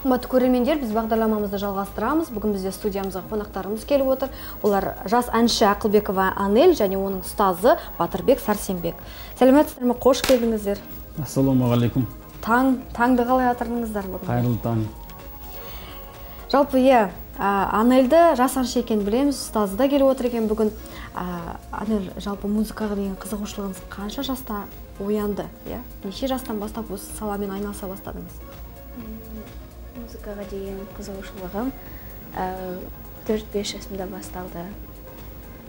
Қымбатты көрермендер, біз бағдарламамызды жалғастырамыз. Бүгін бізде студиямызға қонақтарымыз келіп отыр. Олар жас әнші Ақылбекова Анель және оның ұстазы Батырбек Сәрсенбек. Сәлеметсіздер ме? Қош келдіңіздер. Ассалаумағалейкум. Таңды қалай атырдыңыздар бүгін? Қайырлы таң. Жалпы, иә, Анельді жас әнші екенін білеміз, ұстазы да келіп отыр екен бүгін. Анель, жалпы музыкаға деген қызығушылығыңыз қанша жаста оянды? Иә? Неше жастан бастап осы саламен айналыса бастадыңыз? Музыкаға деген қызығушылығым 4-5 жасымда басталды.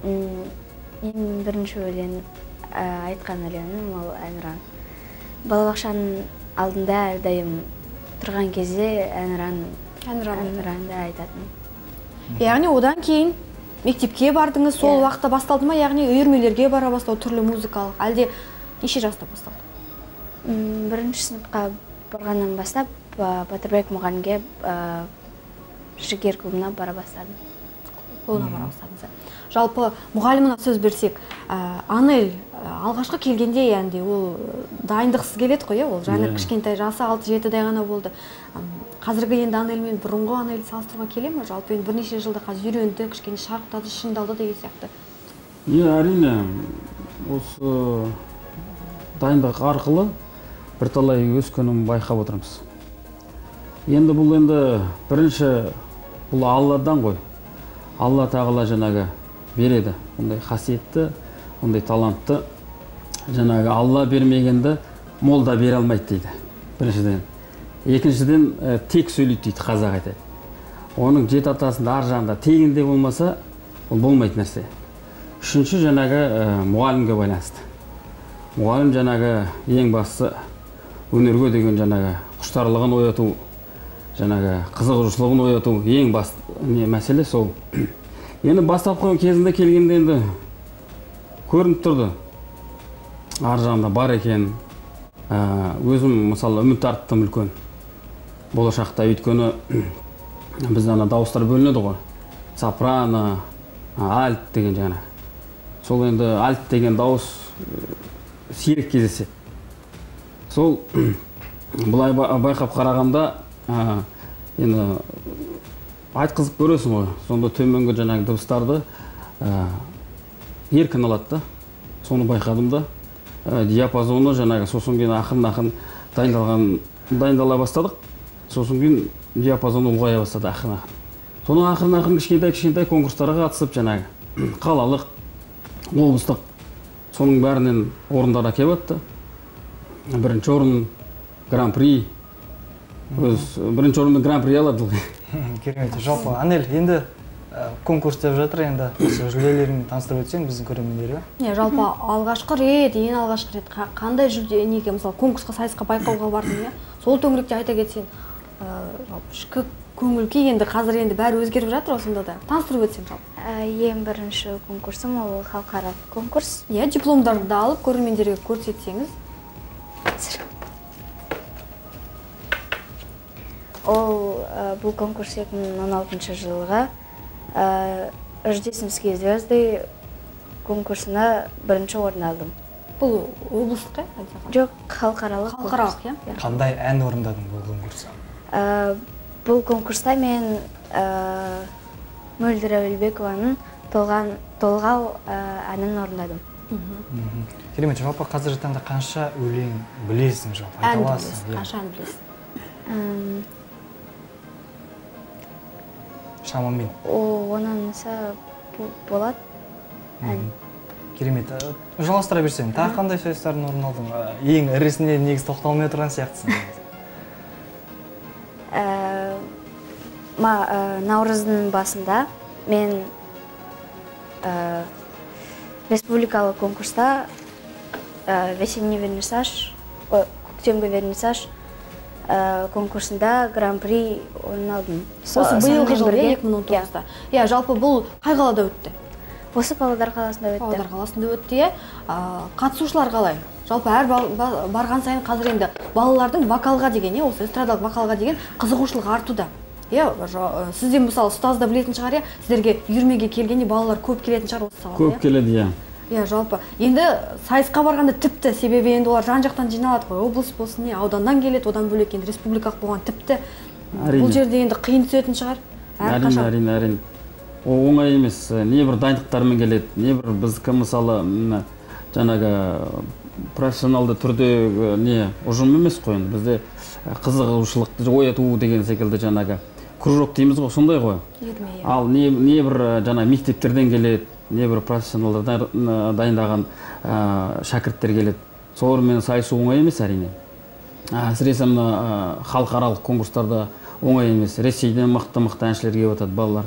Ең бірінші өлең, айтқан өлеңім ол Әнұран. Балабақшаның алдында әрдайым тұрған кезде Әнұранды айтатын. Яғни одан кейін мектепке бардыңыз, сол уақытта басталды ма? Яғни үйірмелерге бара бастау, түрлі музыкалық, әлде неше жаста басталды? Бірінші сыныпқа барғаннан бастап Батырбек мұғалімге Жігер клубына бара бастадым. Клубына бара бастадыңыз. Жалпы мұғаліміне сөз берсек, Анель алғашқы келгенде, яғни ол дайындықсыз келеді ғой, ол жаңа кішкентай жасы 6-7-дай ғана болды. Қазіргі енді Анель мен бұрынғы Анельді салыстыруға келе ме? Жалпы енді бірнеше жылда қазір үйренді, кішкене шарықтады, шыңдалды деген сияқты. Иә, әрине, осы дайындық арқылы бірталай өскенін байқап отырмыз. Енді бұл енді бірінші бұл Алладан ғой. Алла тағала жаңағы береді ондай қасиетті, ондай талантты. Жаңағы Алла бермегенді молда бере алмайды дейді. Біріншіден. Екіншіден, тек сөйлейді дейді, қазақ айтады. Оның жеті атасында ар жағында тегінде болмаса, ол болмайтын нәрсе. Үшінші, жаңағы мұғалімге байланысты. Мұғалім жаңағы ең бастысы өнерге деген жаңағы құштарлығын ояту, жаңағы қызығушылығын ояту ең басты мәселе сол. Енді бастапқы кезінде келгенде енді көрініп тұрды. Ар жағында бар екен. Өзім мысалы үміт арттым үлкен. Болашақта, өйткені бізде ана дауыстар бөлінеді ғой. Сопрано, альт деген жаңа. Сол енді альт деген дауыс сирек кездеседі. Сол былай байқап қарағанда енді айтқызып көресің ғой. Сонда төменгі жаңағы дыбыстарды еркін алады да. Соны байқадым да. Диапазоны жаңағы сосын кейін ақырын-ақырын дайындала бастадық. Сосын кейін диапазоны ұлғая бастады ақырын-ақырын. Соның ақырын-ақырын кішкентай-кішкентай конкурстарға қатысып жаңағы қалалық, облыстық, соның бәрінен орындар әкеліп атты. Бірінші орын гран-при. Өз бірінші орынды гран-при алады. Керемет. Жалпы Анель, енді конкурс деп жатыр, енді осы жүлделеріңмен таныстырып өтсең біздің көрермендерге. Иә, жалпы алғашқы рет, ең алғашқы рет қандай жүлде, неге мысалы конкурсқа, сайысқа, байқауға бардың, иә? Сол төңіректе айта кетсең, жалпы ішкі көңіл күй енді қазір енді бәрі өзгеріп жатыр осында да. Таныстырып өтсең жалпы. Ең бірінші конкурсым ол халықаралық конкурс. Иә, дипломдарды алып көрермендерге көрсетсеңіз. Ол бұл конкурс 2016 жылғы Рождественские звезды конкурсына бірінші орын алдым. Бұл облыстық, иә? Жоқ, халықаралық. Халықаралық, иә. Қандай ән орындадың бұл конкурста? Бұл конкурста мен Мөлдір Әуелбекованың Толғау әнін орындадым. Керемет. Жалпы қазіргі таңда қанша өлең білесің, жалпы айта аласың? Қанша ән білесің? Шамамен. Онан аса болады ән. Керемет. Жалғастыра берсең, тағы қандай сайыстардың орын алдың? Ең ірісіне негізі тоқталмай отырған сияқтысың. Наурыздың басында мен республикалық конкурста весенний вернисаж, көктемгі вернисаж конкурсында гран-при орын алдым. Осы биылғы жыл, 2019-да. Иә, жалпы бұл қай қалада өтті? Осы Павлодар қаласында өтті. Павлодар қаласында өтті, иә. Қатысушылар қалай? Жалпы әр барған сайын қазір енді балалардың вокалға деген, осы эстрадалық вокалға деген қызығушылығы артуда. Иә, сізден мысалы ұстаз да білетін шығар, иә, сіздерге үйірмеге келгенде балалар көп келетін шығар осы салада. Көп келеді, иә. Иә, жалпы. Енді сайысқа барғанда тіпті, себебі енді олар жан-жақтан жиналады ғой, облыс болсын, не, ауданнан келеді, одан бөлек енді республикалық болған тіпті Әрине. Бұл жерде енді қиын түсетін шығар. Әрине, әрине, әрине. Ол оңай емес. Не бір дайындықтармен келеді, не бір біздікі мысалы жаңағы профессионалды түрде не ұжым емес қой енді. Бізде қызығушылықты ояту деген секілді жаңағы кружок дейміз ғой, сондай ғой. Ал не бір жаңа мектептерден келеді, не бір профессионалдар дайындаған шәкірттер келеді. Солармен сайысу оңай емес әрине. Әсіресе мына халықаралық конкурстарда оңай емес. Ресейден мықты-мықты әншілер келіп отырады, балалар.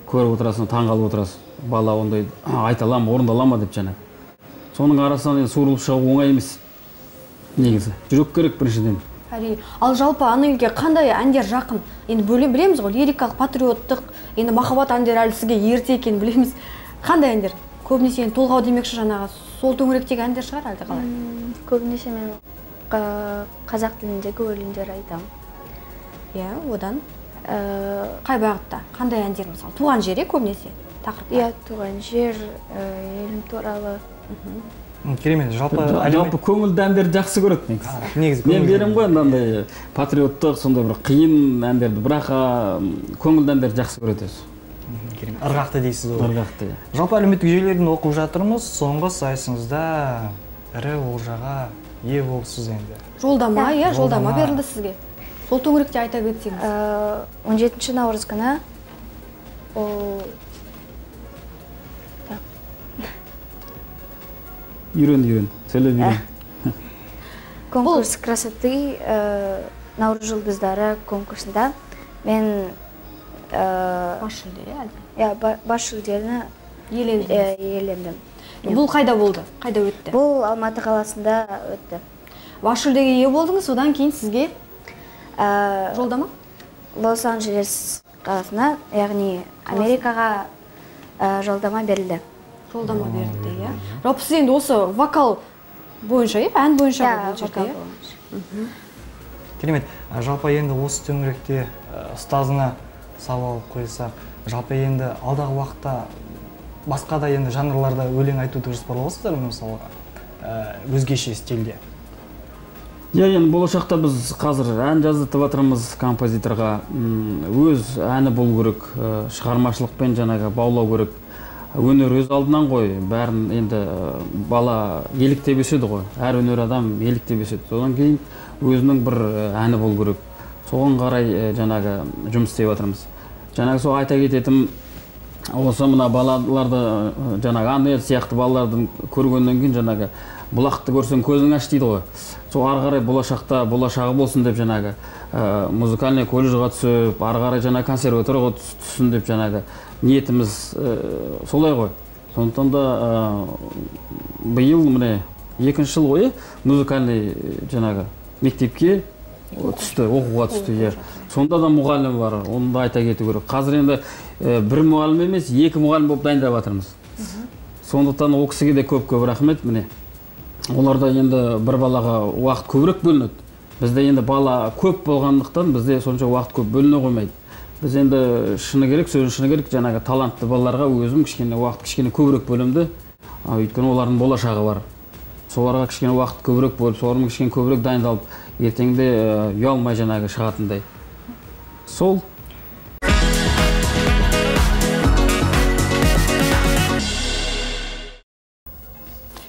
Көріп отырасың, таңғалып отырасың. Бала ондай айта ала ма, орындала ма деп жаңағы. Соның арасынан енді суырылып шығу оңай емес. Негізі жүрек керек біріншіден. Әрине. Ал жалпы Анельге қандай әндер жақын? Енді білеміз ғой, лирикалық, патриоттық, енді махаббат әндері әлі сізге ерте екенін білеміз. Қандай әндер? Көбінесе енді толғау демекші жаңағы сол төңіректегі әндер шығар әлде қалай? Көбінесе мен қазақ тіліндегі өлеңдер айтамын. Иә, одан қай бағытта? Қандай әндер мысалы? Туған жер, көбінесе тақырыптар? Иә, туған жер, елім туралы. Керемет, жалпы көңілді әндерді жақсы көреді негізі. Мен беремін ғой андай патриоттық, сондай бір қиын әндерді, бірақ көңілді әндерді жақсы көреді өзі. Керемет, ырғақты дейсіз ғой. Ырғақты, иә. Жалпы әлеуметтік желілерден оқып жатырмыз, соңғы сайысыңызда ірі олжаға ие болыпсыз енді. Жолдама, иә, жолдама берілді сізге. Сол төңіректе айта кетсеңіз. 17 наурыз күні ол Үйрен, үйрен, сөйлеп үйрен. Конкурс красоты Наурыз жұлдыздары конкурсында мен бас жүлде, иә? Бас жүлдені иелендім. Бұл қайда болды? Қайда өтті? Бұл Алматы қаласында өтті. Бас жүлдеге ие болдыңыз, содан кейін сізге жолдама? Лос-Анджелес қаласына, яғни Америкаға жолдама берілді. Жолдама берілді, иә. Жалпы сіз енді осы вокал бойынша, иә, ән бойынша бұл жерде, иә? Керемет. Жалпы енді осы төңіректе ұстазына сауал қойсақ, жалпы енді алдағы уақытта басқа да енді жанрларда өлең айтуды жоспарлап ма, мысалға, өзгеше стильде? Иә, енді болашақта біз қазір ән жаздыртып жатырмыз композиторға. Өз әні болу керек, шығармашылықпен жаңағы баулау керек. Өнер өз алдынан ғой, бәрін енді бала еліктеп өседі ғой, әр өнер адам еліктеп өседі. Содан кейін өзінің бір әні болу керек. Соған қарай жаңағы жұмыс істеп жатырмыз. Жаңағы сол айта кететім, осы мына балаларды, жаңағы Анель сияқты балалардың көргеннен кейін жаңағы бұлақты көрсең көзің аш дейді ғой. Сол ары қарай болашақта болашағы болсын деп жаңағы музыкальный колледжға түсіп, ары қарай жаңағы консерваторияға түссін деп жаңағы ниетіміз солай ғой. Сондықтан да биыл міне екінші жыл ғой музыкальный жаңағы мектепке түсті, оқуға түсті. Сонда да мұғалім бар, оны да айта кету керек. Қазір енді бір мұғалім емес, екі мұғалім болып дайындап жатырмыз. Сондықтан ол кісіге де көп-көп рахмет. Міне оларда енді бір балаға уақыт көбірек бөлінеді. Бізде енді бала көп болғандықтан бізде сонша уақыт көп бөліне қоймайды. Біз енді шыны керек, сөздің шыны керек, жаңағы талантты балаларға өзім кішкене уақыт кішкене көбірек бөлімді. Өйткені олардың болашағы бар. Соларға кішкене уақыт көбірек бөліп, солармен кішкене көбірек дайындалып, ертеңде ұялмай жаңағы шығатындай. Сол.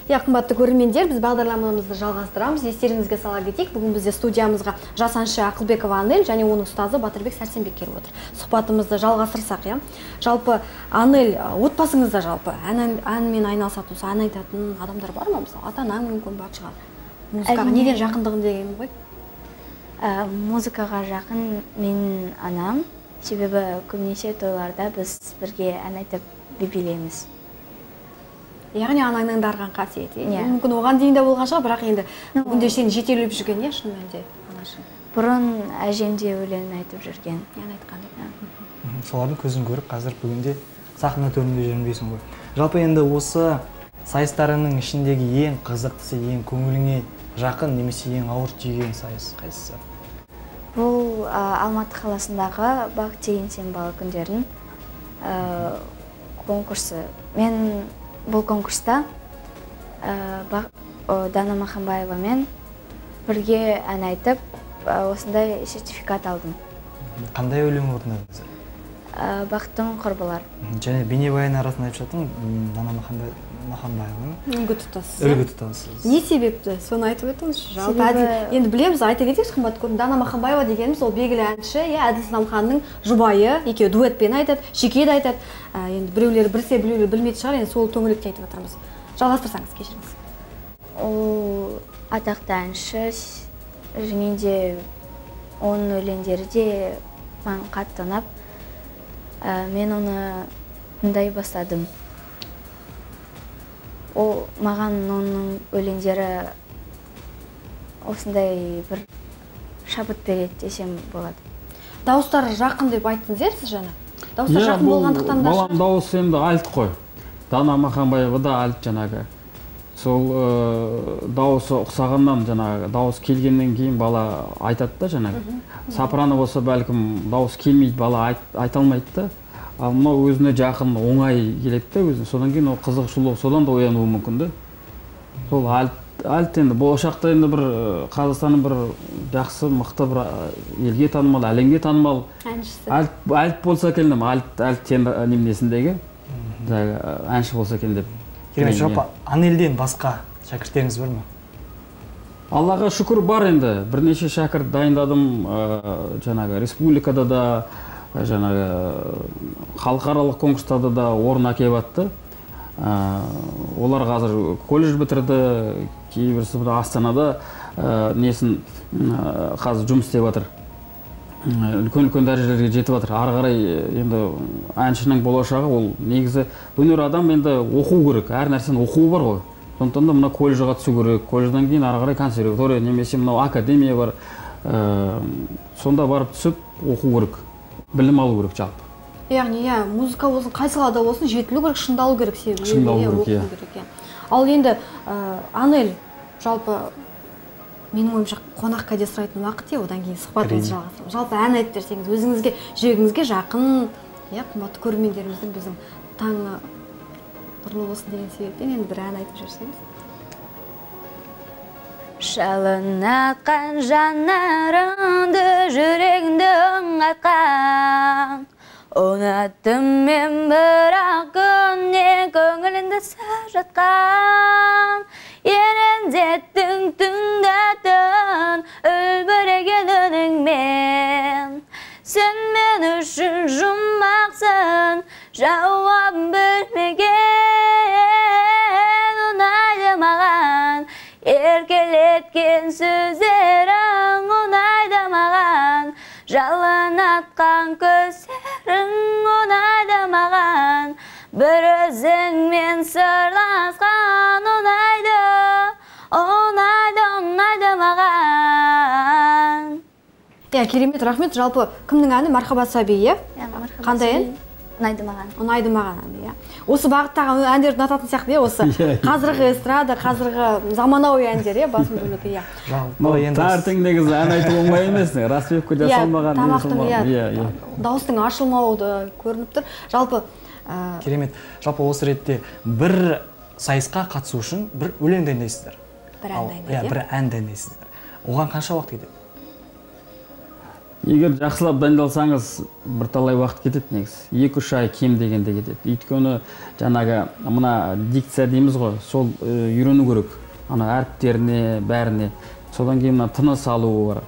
Иә, қымбатты көрермендер, біз бағдарламамызды жалғастырамыз. Естеріңізге сала кетейік, бүгін бізде студиямызға жас әнші Ақылбекова Анель және оның ұстазы Батырбек Сәрсенбек келіп отыр. Сұхбатымызды жалғастырсақ, иә. Жалпы Анель, отбасыңызда жалпы әнмен айналысатын, ән айтатын адамдар бар ма? Мысалы, ата-анаң мүмкін бар шығар. Музыкаға неден жақындығын деген ғой? Музыкаға жақын менің анам, себебі көбінесе тойларда біз бірге ән айтып би билейміз. Яғни анаңның дарыған қасиеті. Мүмкін оған дейін де болған шығар, бірақ енді бүгінде сені жетелеп жүрген, иә, шын мәнінде анашың. Бұрын әжем де өлең айтып жүрген. Ән айтқан. Солардың көзін көріп, қазір бүгінде сахна төрінде жүрмейсің ғой. Жалпы енді осы сайыстарының ішіндегі ең қызықтысы, ең көңіліңе жақын немесе ең ауыр түйген сайыс қайсысы? Бұл Алматы қаласындағы Бақ деген сен бала күндерінің конкурсы. Мен бұл конкурста Дана Махамбаевамен бірге ән айтып, осындай сертификат алдым. Қандай өлең орындадыңыздар? Бақыттың құрбылар. Және бейнебаян арасында айтып жаттың, Дана Маханбаеваның үлгі тұтасыз. Үлгі тұтасыз. Не себепті? Соны айтып өтіңізші. Жалпы енді білеміз, айта кетейікші, қымбатты көрермен, Дана Маханбаева дегеніміз ол белгілі әнші, иә, Әділ Сламханның жұбайы, екеуі дуэтпен айтады, жеке де айтады. Енді біреулері білсе, біреулері білмейтін шығар, енді сол төңіректе айтып жатырмыз. Жалғастырсаңыз, кешіріңіз. Ол атақты әнші, және де оның өлеңдері де маған қатты ұнап, мен оны тыңдай бастадым. Ол маған оның өлеңдері осындай бір шабыт береді десем болады. Дауыстары жақын деп айттыңыз, иә, сіз жаңа? Дауыстары жақын болғандықтан да. Балам дауысы енді альт қой. Дана Маханбаева да альт жаңағы. Сол дауысы ұқсағаннан жаңағы дауыс келгеннен кейін бала айтады да жаңағы. Сопрано болса бәлкім дауыс келмейді, бала айта алмайды да. Ал мынау өзіне жақын оңай келеді де өзіне. Содан кейін ол қызығушылық содан да оянуы мүмкін де. Сол альт енді болашақта енді бір Қазақстанның бір жақсы, мықты бір елге танымал, әлемге танымал әншісі. Альт болса екен, альт неменесіндегі әнші болса екен деп. Керемет. Жалпы Анельден басқа шәкірттеріңіз бар ма? Аллаға шүкір бар енді. Бірнеше шәкірт дайындадым, жаңағы республикада да, жаңағы халықаралық конкурстарда да орын әкеліп атты. Олар қазір колледж бітірді, кейбірісі Астанада несін қазір жұмыс істеп жатыр. Үлкен-үлкен дәрежелерге жетіп жатыр. Ары қарай енді әншінің болашағы ол негізі өнер адам енді оқу керек, әр нәрсені оқуы бар ғой. Сондықтан да мына колледжге түсу керек, колледжден кейін ары қарай консерватория немесе мынау академия бар, сонда барып түсіп оқу керек, білім алу керек жалпы. Яғни, иә, музыка болсын, қай салада болсын, жетілу керек, шыңдалу керек, себебі шыңдалу керек, иә. Ал енді Анель, жалпы менің ойымша қонақ кәде сұрайтын уақыт, одан кейін сұхбатымызды жалғастырамыз. Жалпы ән айтып берсеңіз, өзіңізге, жүрегіңізге жақын, иә, қымбатты көрермендеріміздің біздің таңы нұрлы болсын деген себеппен енді бір ән айтып жіберсеңіз. Жалын атқан жанарыңды, жүрегіңді ыңғайтқан, ұнаттым мен бірақ күннен көңіліңді сыр жатқан, елеңдеттің түнде үлбіреген үніңмен. Сен мен үшін жұмақсың, жауап бермеген, ұнайды маған еркелеткен сөздерің, ұнайды маған жалын атқан көздерің, ұнайды маған бір өзіңмен сырласқан, ұнайды, ұнайды, ұнайды маған. Иә, керемет, рахмет. Жалпы кімнің әні? Мархаба Сәби, иә? Қандай ән? Ұнайды маған. Ұнайды маған әні, иә. Осы бағыттағы әндерді ұнататын сияқты, иә, осы қазіргі эстрада, қазіргі заманауи әндер, иә, басым бөлігі, иә. Таңертең негізі ән айту оңай емес, распевка жасалмаған, тамақтың, иә, дауыстың ашылмауы да көрініп тұр. Жалпы керемет. Жалпы осы ретте бір сайысқа қатысу үшін бір өлең дайындайсыздар. Бір ән дайындайды, иә, бір ән дайындайсыздар. Оған қанша уақыт кетеді? Егер жақсылап дайындалсаңыз, бірталай уақыт кетеді негізі. 2-3 ай кем дегенде кетеді. Өйткені жаңағы мына дикция дейміз ғой, сол үйрену керек. Ана әріптеріне, бәріне. Содан кейін мына тыныс алуы бар.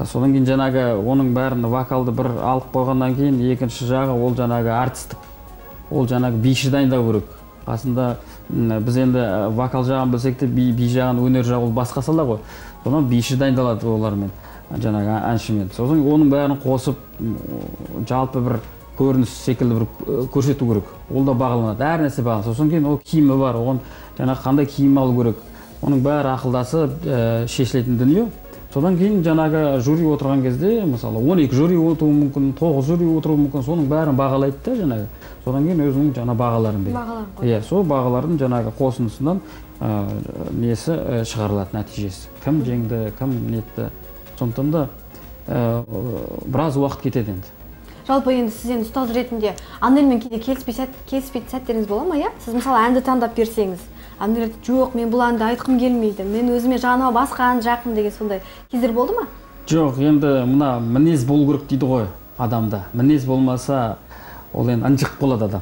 Содан кейін жаңағы оның бәрін вокалды бір алып қойғаннан кейін екінші жағы ол жаңағы артистік. Ол жаңағы биші дайындау керек. Қасында біз енді вокал жағын білсек те, би жағын, өнер жағы ол басқа сала ғой. Содан биші дайындалады олармен, жаңағы әншімен. Сосын оның бәрін қосып, жалпы бір көрініс секілді бір көрсету керек. Ол да бағаланады, әр нәрсе бағаланады. Сосын кейін ол киімі бар, оған жаңағы қандай киім алу керек. Оның бәрі ақылдасып шешілетін дүние. Содан кейін жаңағы жюри отырған кезде, мысалы, 12 жюри отыруы мүмкін, 9 жюри отыруы мүмкін, соның бәрін бағалайды да жаңағы. Содан кейін өзінің жаңа бағаларын береді. Бағаларын қояды. Иә, сол бағалардың жаңағы қосындысынан несі шығарылады, нәтижесі. Кім жеңді, кім нетті. Сондықтан да біраз уақыт кетеді енді. Жалпы енді сіз енді ұстаз ретінде Анельмен кейде келіспейтін сәттеріңіз бола ма, иә? Сіз мысалы әнді таңдап берсеңіз, Анель айтады, жоқ, мен бұл әнді айтқым келмейді, мен өзіме жаныма басқа ән жақын деген сондай кездер болды ма? Жоқ, енді мына мінез болу керек дейді ғой адамда. Мінез болмаса, ол енді ынжық болады адам.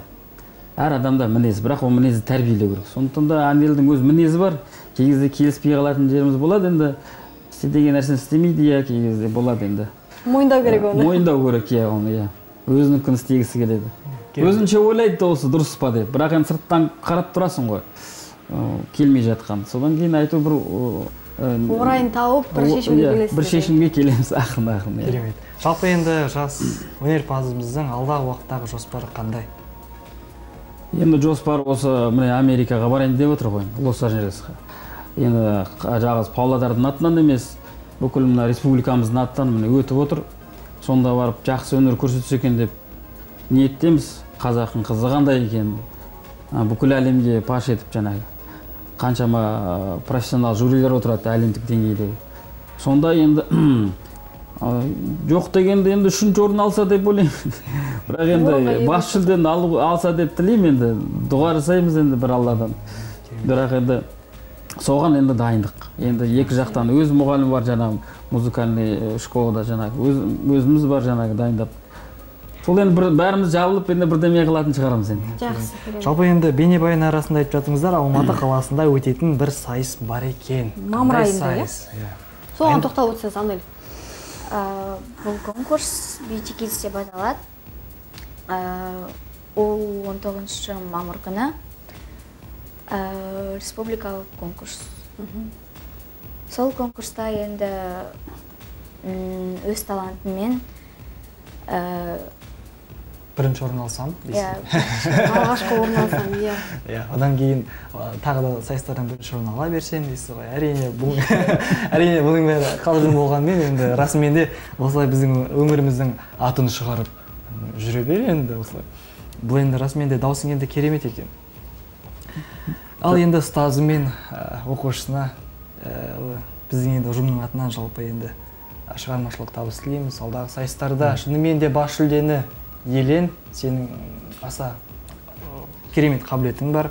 Әр адамда мінез, бірақ ол мінезді тәрбиелеу керек. Сондықтан да Анельдің өз мінезі бар. Кей кезде келіспей қалатын жеріміз болады енді. Істе деген нәрсені істемейді, иә, кей кезде болады енді. Мойындау керек оны. Мойындау керек, иә, оны, иә. Өзінікін істегісі келеді. Өзінше ойлайды осы дұрыс па деп. Бірақ енді сырттан қарап тұрасың ғой, келмей жатқан. Содан кейін айту бір орайын тауып, бір шешімге келесіз. Бір шешімге келеміз ақырын-ақырын. Керемет. Жалпы енді жас өнерпазымыздың алдағы уақыттағы жоспары қандай? Енді жоспар осы міне Америкаға барайын деп отыр ғой, Лос-Анджелесқа. Енді жалғыз Павлодардың атынан емес, бүкіл мына республикамыздың атынан міне өтіп отыр. Сонда барып жақсы өнер көрсетсе екен деп ниеттеміз. Қазақтың қызы қандай екен, бүкіл әлемге паш етіп жаңағы. Қаншама профессионал жюрилер отырады әлемдік деңгейдегі. Сонда енді жоқ дегенде енді 3-ші орын алса деп ойлаймын. Бірақ енді бас жүлдені алса деп тілеймін енді. Дұға жасаймыз енді бір Алладан. Бірақ енді соған енді дайындық. Енді екі жақтан өз мұғалім бар жаңағы музыкальный школада жаңағы өзіміз бар жаңағы дайындап. Сол енді бәріміз жабылып енді бірдеме қылатын шығарамыз енді. Жақсы. Жалпы енді бейнебаян арасында айтып жатыңыздар, Алматы қаласында өтетін бір сайыс бар екен. Мамыр айында, иә? Соған тоқталып өтсеңіз, Анель. Бұл конкурс Beauty Kids деп аталады. Ол 19 мамыр күні республикалық конкурс. Сол конкурста енді өз талантыммен бірінші орын алсам дейсің. Алғашқы орын алсам, иә. Иә, одан кейін тағы да сайыстардан бірінші орын ала берсем дейсіз ғой. Әрине, бұл әрине бұның бәрі қалжың болғанмен енді расымен де осылай біздің өңіріміздің атын шығарып жүре бер енді осылай. Бұл енді расымен де даусың енді керемет екен. Ал енді ұстазы мен оқушысына біздің енді ұжымның атынан жалпы енді шығармашылық табыс тілейміз. Алдағы сайыстарда шынымен де бас жүлдені иелен, сенің аса керемет қабілетің бар.